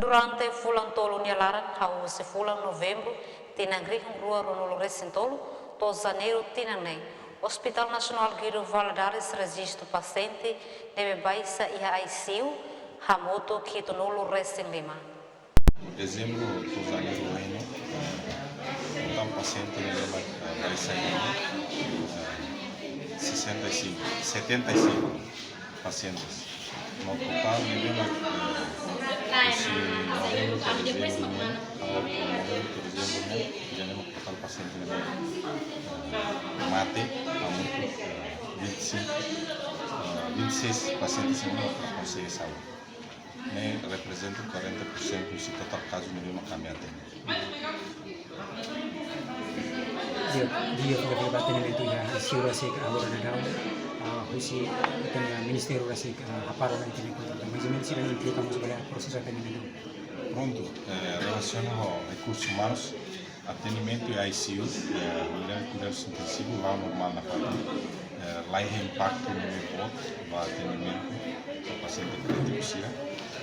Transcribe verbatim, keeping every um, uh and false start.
Durante fulan tolu nia laran, hahú husi fulan Novembru tinan rihun rua ruanulu resin tolu to'o Janeiru tinan ne'e, Hospital Nasionál Guido Valadares rejistu pasiente ne'ebé baixa iha I C U hamutuk hitunulu resin lima. Dezembru to'o Janeiru ohin ne'e, totál pasiente ne'ebé mak, eh, baixa iha ne'e, eh, sessenta e cinco, setenta e cinco pasientes. No totál ne'ebé mak, eh, husi Novembru to'o Dezembru ne'e, ah, Novembru to'o Dezembru ne'e, ida-ne'e mak totál pasiente ne'ebé, eh, mate, hamutuk, eh, vinte e cinco, eh, vinte e seis pasientes ne'ebé mak konsege salva. Ne'e reprezenta quarenta por cento husi totál kazu ne'ebé mak ami atende. Di'ak, di'ak, di'ak ba atendimentu iha I C U rasik agora daudaun, ah, husi ita-nia ministériu rasik, ah, hapara ona ita-nia kontratu. Mais ou menus sira implika mós ba prosesu atendimentu. Prontu, eh, relasiona ho rekursus umanus, atendimentu iha I C U, eh, unidade de kuidadus intensivus, la'o normál nafatin, eh, laiha impaktu ne'ebé boot ba atendimentu ba pasiente krítiku sira.